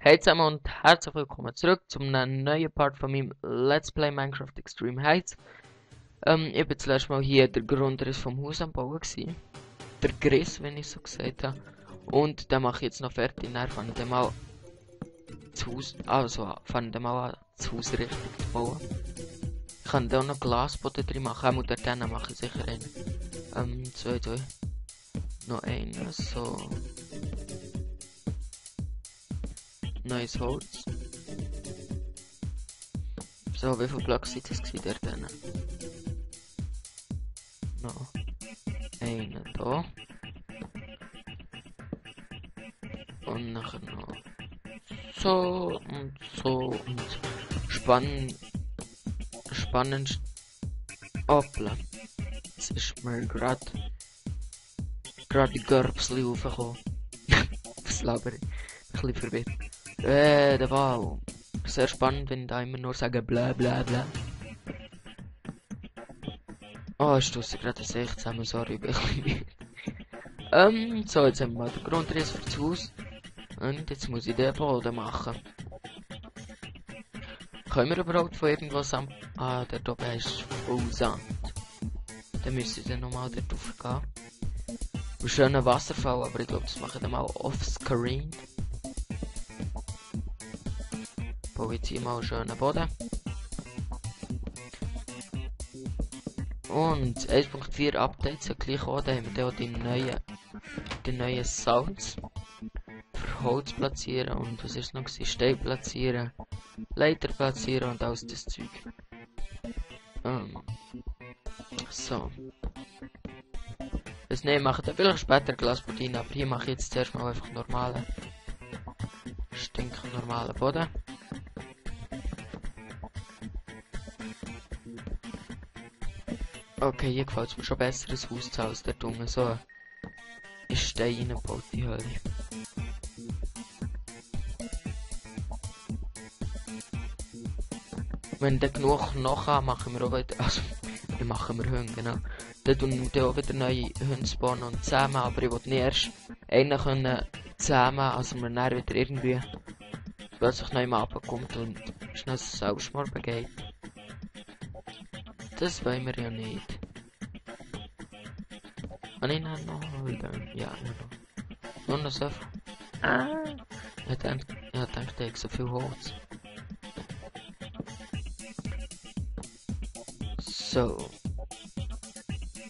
Hey zusammen und herzlich willkommen zurück zum neuen Part von meinem Let's Play Minecraft Extreme Heights. Ich bin zuerst mal hier der Grundriss vom Haus am Bauen gewesen. Der Griss, wenn ich so gesagt habe. Und den mache ich jetzt noch fertig. Dann fange ich dann mal das Haus, das Haus richtig zu bauen. Ich kann da auch noch Glasboden drin machen, und dort mache ich sicher einen. Zwei. Noch einen, so. Neues Holz. So, wie viele Blöcke sind das dort drin? Noch einen da. Und nachher noch so und so und spannend. Hoppla. Jetzt ist mir gerade die Görbsli raufgekommen. Was laber ich? Ein bisschen verwirrt. Der Bau. Sehr spannend, wenn ich da immer nur sage bla bla bla. Oh, ich stoße gerade das echt zusammen, sorry, bin ich so, jetzt haben wir mal den Grundriss für das Haus. Und jetzt muss ich den Boden machen. Können wir überhaupt von irgendwas am... Ah, der oben ist voll Sand. Dann müsste ich dann nochmal dort drauf gehen. Ein schöner Wasserfall, aber ich glaube, das mache ich dann mal offscreen. Baue jetzt hier mal einen schönen Boden. Und 1.4 Updates sind gleich auch, da haben wir auch die neuen Sounds. Für Holz platzieren und was ist noch gewesen? Stein platzieren, Leiter platzieren und alles das Zeug. So. Das ne, mache ich vielleicht später Glasbordine, aber hier mache ich jetzt zuerst mal einfach normalen Boden. Okay, hier gefällt es mir schon besser, das Haus zu als der Dumme. So ist Stein reingebaut, die Hölle. Wenn der genug noch haben, machen wir auch wieder, also, dann machen wir Hunde, genau. Dann tun wir auch wieder neue Hunde spawnen und zähmen, aber ich will nicht erst einen können zähmen, also man dann wieder irgendwie plötzlich neu mal abkommt und schnell Selbstmord begeht. Das wollen wir ja nicht. Und ich habe noch wieder, ja, nur noch so viel. Ich dachte, ich habe so viel Holz. So.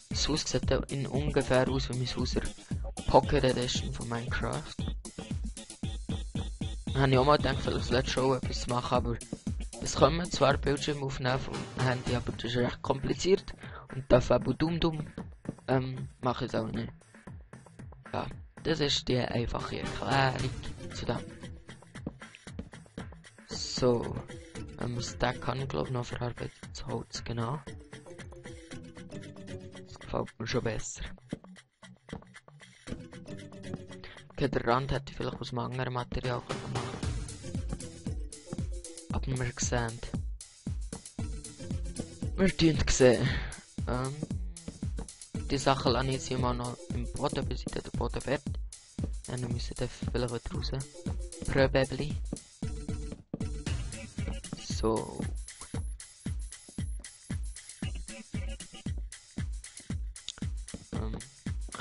Das Haus sieht in ungefähr aus wie mein Haus der Pocket Edition von Minecraft. Da habe ich auch mal gedacht, vielleicht letztes Show etwas zu machen, aber es können zwar Bildschirm aufnehmen vom Handy, aber das ist recht kompliziert. Und dafür dumm mache ich es auch nicht. Ja, das ist die einfache Erklärung zu dem. So. Stack kann ich glaube noch verarbeitetes Holz, genau. Das gefällt mir schon besser. Okay, der Rand hätte ich vielleicht aus einem anderen Material machen können. Aber wir sehen. Sehen. Die Sachen lasse ich jetzt hier mal noch im Boden, bis ich den Boden fertig. Dann müssen wir vielleicht wieder raus. Probably. So.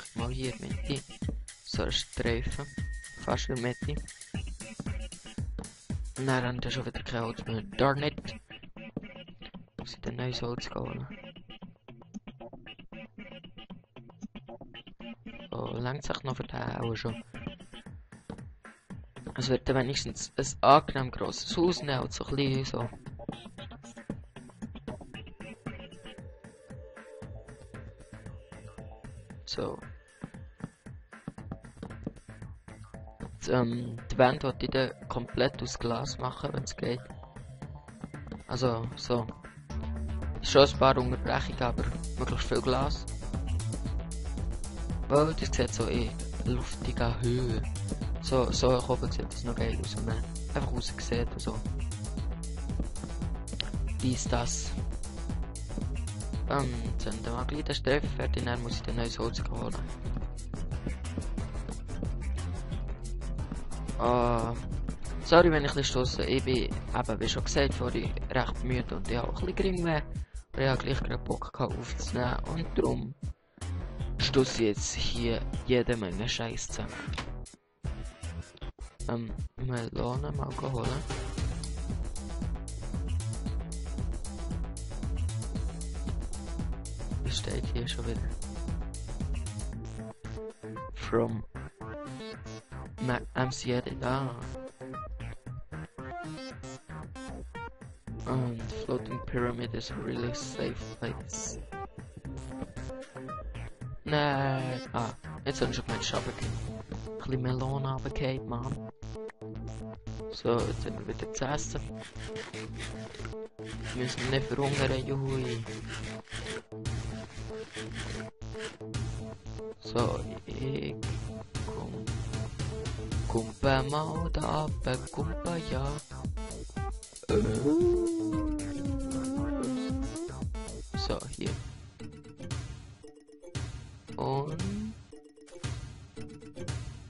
Ich mal hier Mitte. So ein Streifen. Fast in der Mitte. Und dann haben wir schon wieder kein Holz mehr. Darn it. Muss ich dann neues Holz holen. So, langt sich noch für den auch schon. Es wird dann wenigstens ein angenehm grosses Haus nehmen und so ein bisschen so. So. Die Wand wollte ich dann komplett aus Glas machen, wenn es geht. Also, so. Schon ein paar Unterbrechungen, aber möglichst viel Glas. Weil das sieht so in luftiger Höhe. So oben sieht das noch geil aus, wenn man einfach raussieht und so. Dies, das. Dann mal gleich den Streifen fertig, dann muss ich den neues Holz holen. Sorry, wenn ich ein bisschen stosse. Ich bin, eben, wie schon gesagt, vorhin recht müde und ich habe auch ein bisschen Geringweh. Aber ich habe gleich gerade Bock gehabt aufzunehmen und darum stosse ich jetzt hier jede Menge Scheiß zusammen. Melone mal holen. Was steht hier schon wieder? From MC Edit. Ah. And floating pyramid is a really safe place. Nein. Ah, jetzt habe ich schon gemeint, ein bisschen Melone runtergefallen, Mann. So, jetzt sind wir wieder zu essen. Wir müssen nicht verhungern, juhui. So, ich kumpe mal da runter, kumpe ja. So, hier. Und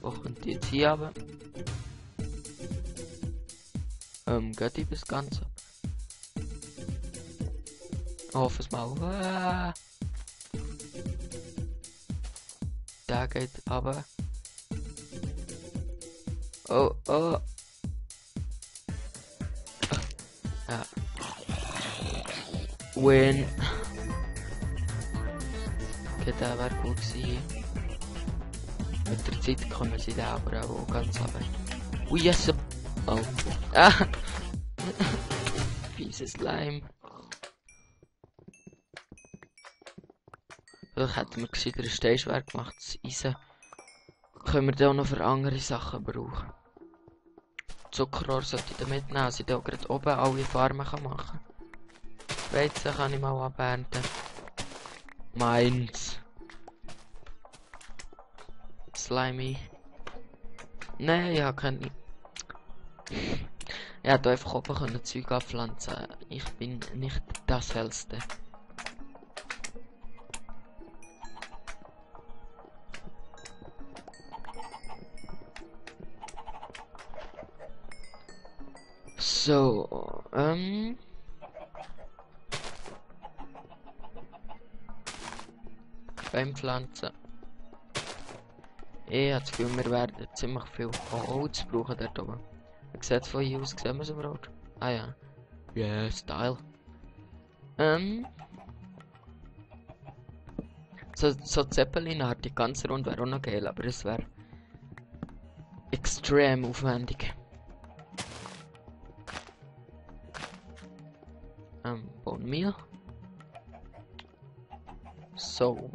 wo kommt die jetzt hier aber? Geht die bis ganz ab? Hoffe es mal. Da geht aber. Oh. Ja. Win. Okay, der wäre gut gewesen. Mit der Zeit kommen sie da aber auch ganz runter. Ui, yes. Oh. Ah. Fieses Slime. Vielleicht hätten wir gescheiter ein Steinschwert gemacht. Das Eisen können wir dann auch noch für andere Sachen brauchen. Zuckerrohr sollte ich da mitnehmen, dass ich da gerade oben alle Farmen machen kann. Weizen kann ich mal abernten. Meins. Slimy. Nein, ich habe keine. Ich hätte einfach oben können Zeug abpflanzen. Ich bin nicht das Hellste. So, beim Pflanzen. Ich habe das Gefühl, wir werden ziemlich viel Holz brauchen dort oben. Wie sieht es von hier aus? Sehen wir es überhaupt? Ah ja. Yeah, Style. So Zeppelin die ganze Runde wäre auch noch geil, aber es wäre extrem aufwendig. Bone Meal. So.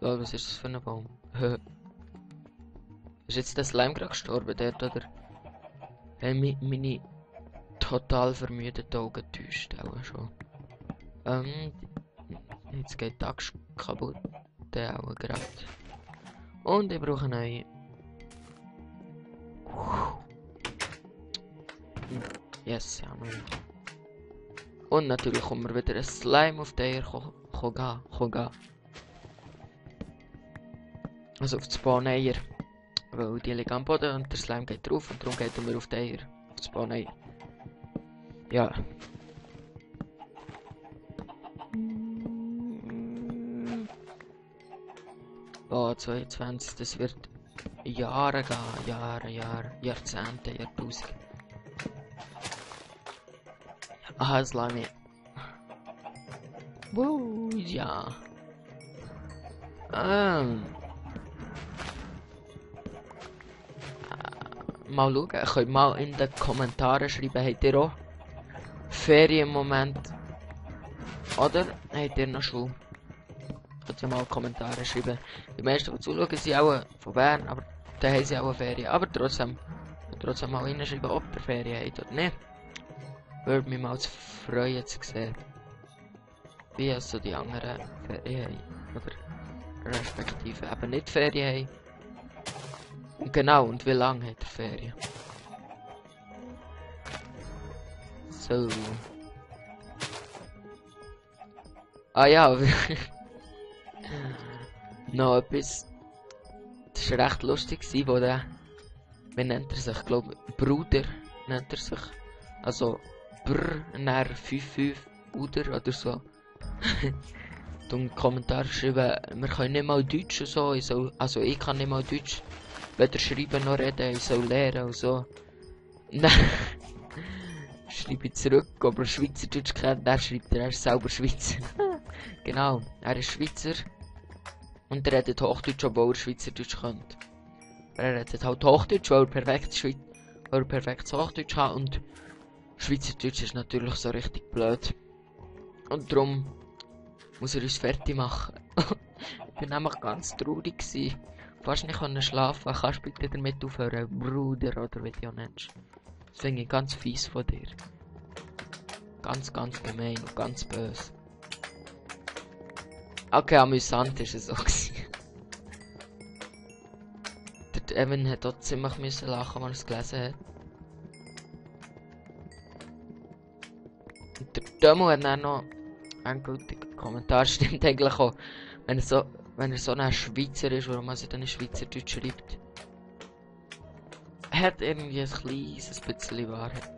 Oh, was ist das für ein Baum? Ist jetzt der Slime gerade gestorben dort, oder? Hey, meine total vermüdeten Augen täuscht auch schon. Jetzt geht die Axt kaputt. Der auch gerade. Und ich brauche eine neue. Yes, ja, man. Und natürlich kommt mir wieder ein Slime auf der gehen. Also auf das Spawn-Eier. Weil die liegen am Boden und der Slime geht drauf und darum geht er mir auf die Eier. Auf das Spawn-Eier. Ja. Oh, 22, das wird Jahre gehen. Jahrzehnte, Jahrtausende. Aha, Slime. Ja. Mal schauen, ihr könnt mal in den Kommentaren schreiben, habt ihr auch Ferien im Moment? Oder habt ihr noch Schule? Könnt ihr mal in die Kommentare schreiben. Die meisten, die zuschauen, sind auch von Bern, aber da haben sie auch eine Ferien. Aber trotzdem mal reinschreiben, ob ihr Ferien habt oder nicht. Würde mich mal freuen zu sehen, wie also die anderen Ferien haben. Oder respektive eben nicht Ferien haben. Und genau, und wie lange hat er Ferien? So. Ah ja, noch etwas. Das war recht lustig, wo der Wie nennt er sich? Ich glaube, Bruder nennt er sich. Also, Brr, 55 Bruder oder so. Im Kommentar schreiben, wir können nicht mal Deutsch und so. Also, ich kann nicht mal Deutsch. Weder schreiben noch reden, ich soll lernen und so. Nein. Schreibe ich zurück, ob er Schweizerdeutsch kennt. Dann schreibt er ist selber Schweizer. Genau, er ist Schweizer. Und er redet Hochdeutsch, obwohl er Schweizerdeutsch könnte. Er redet halt Hochdeutsch, weil er perfektes Hochdeutsch hat. Und Schweizerdeutsch ist natürlich so richtig blöd. Und darum muss er uns fertig machen. Ich bin nämlich ganz traurig gewesen. Fast nicht schlafen. Kannst du bitte damit aufhören, Bruder oder wie du ihn nennst? Das finde ich ganz fies von dir. Ganz gemein und ganz böse. Okay, amüsant ist es auch gewesen. Der Evan hat auch ziemlich müssen lachen, als er es gelesen hat. Und der Demo hat dann noch endgültig Kommentar, stimmt eigentlich auch. Wenn er so ein Schweizer ist, warum er dann Schweizerdeutsch schreibt. Hat irgendwie ein kleines bisschen Wahrheit.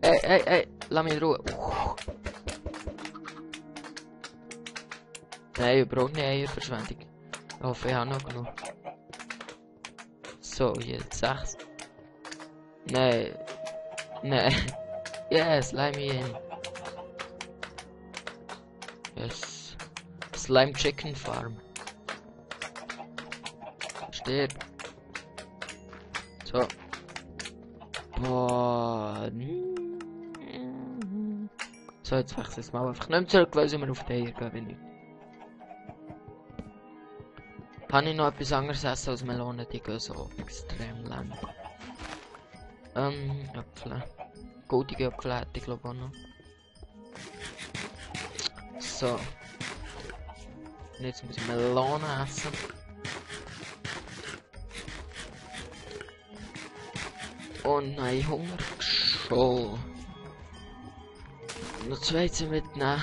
Ey, lass mich in Ruhe. Nein, überhaupt nicht Eierverschwendung. Ich hoffe, ich habe noch genug. So, jetzt 6. Nein. Yes, slime me in. Yes. Slime Chicken Farm. Steht. So. Boah. So, jetzt wechsel ich es mal einfach nicht mehr zurück, weil wir auf die Eier gehen, wenn ich. Kann ich noch etwas anderes essen als Melonen? Die gehen so extrem lang. Äpfel. Goldige Äpfel hätte ich glaube auch noch. So. Und jetzt muss ich Melonen essen. Oh nein, Hunger schon. Noch 2 zu mitnehmen.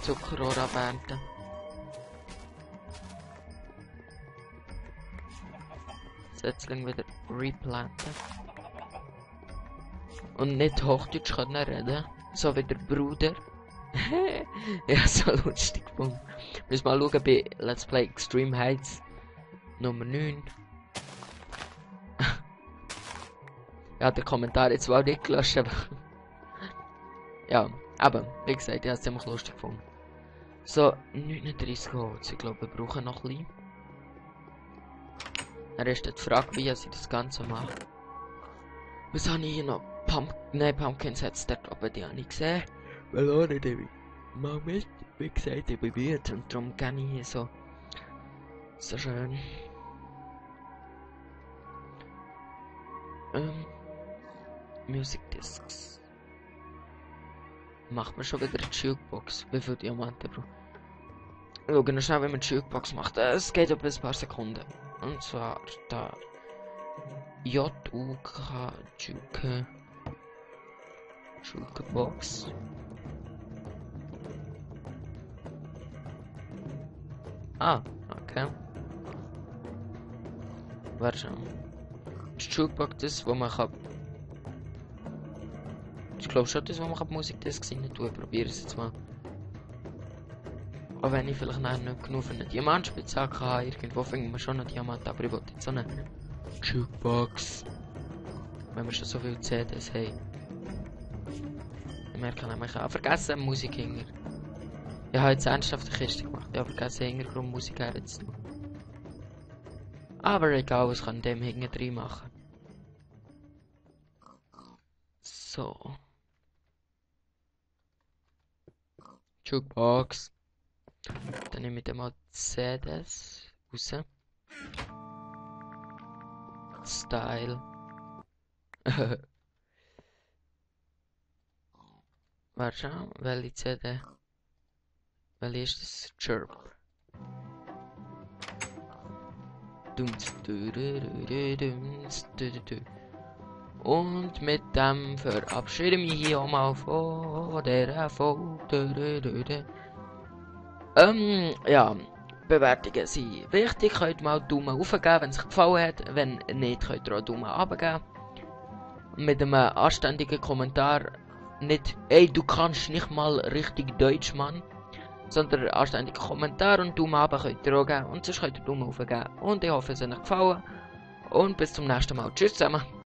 Zuckerrohr abernten. Setzling wieder replanten. Und nicht Hochdeutsch können reden. So wie der Bruder. Ja, so lustig gefunden. Müssen mal schauen bei Let's Play Extreme Heights Nummer 9. Ja, der Kommentar jetzt war nicht gelöscht, aber ja, aber wie gesagt, ich habe es ziemlich lustig gefunden. So, 39 Holz. Ich glaube, wir brauchen noch ein bisschen. Dann ist die Frage, wie ich das Ganze mache. Was habe ich hier noch? Pumpkins hat es dort oben, die habe ich gesehen. Weil ohne die mal mit, wie gesagt, ich bin müde und darum kann ich hier so schön. Music Discs. Macht man schon wieder die Jukebox. Wie viele Diamanten braucht? Schauen wir schnell, wie man die Jukebox macht. Es geht etwa ein paar Sekunden. Und zwar da. J-U-K Juke. Jukebox. Ah, okay. Warte schon. Die Jukebox ist, wo man kann. Ich glaube schon, das, wo man die Musik das gesehen tun. Ich probiere es jetzt mal. Auch wenn ich vielleicht nicht genug für eine Diamantspitzhacke habe, irgendwo finden wir schon einen Diamant, aber ich wollte jetzt so eine Jukebox. Wenn wir schon so viele CDs haben. Ich merke nämlich, ich habe vergessen, Musik hinger. Ich habe jetzt ernsthaft eine Kiste gemacht. Ich habe vergessen, Hintergrundmusik herzutun. Aber egal, was kann ich dem hinten drin machen. So. Jukebox. Dann nehme ich mal CDs raus. Style. Warte schon, welche CD? Welche ist das? Chirp. Und mit dem verabschiede ich mich hier auch mal von der Folge. Ja, Bewertungen sind wichtig. Könnt mal einen Daumen hoch geben, wenn es euch gefallen hat. Wenn nicht, könnt ihr auch einen Daumen runter geben. Mit einem anständigen Kommentar. Nicht, ey, du kannst nicht mal richtig Deutsch, Mann. Sondern einen anständigen Kommentar und Daumen runter könnt ihr auch geben. Und sonst könnt ihr Daumen hoch geben. Und ich hoffe, es hat euch gefallen. Und bis zum nächsten Mal. Tschüss zusammen.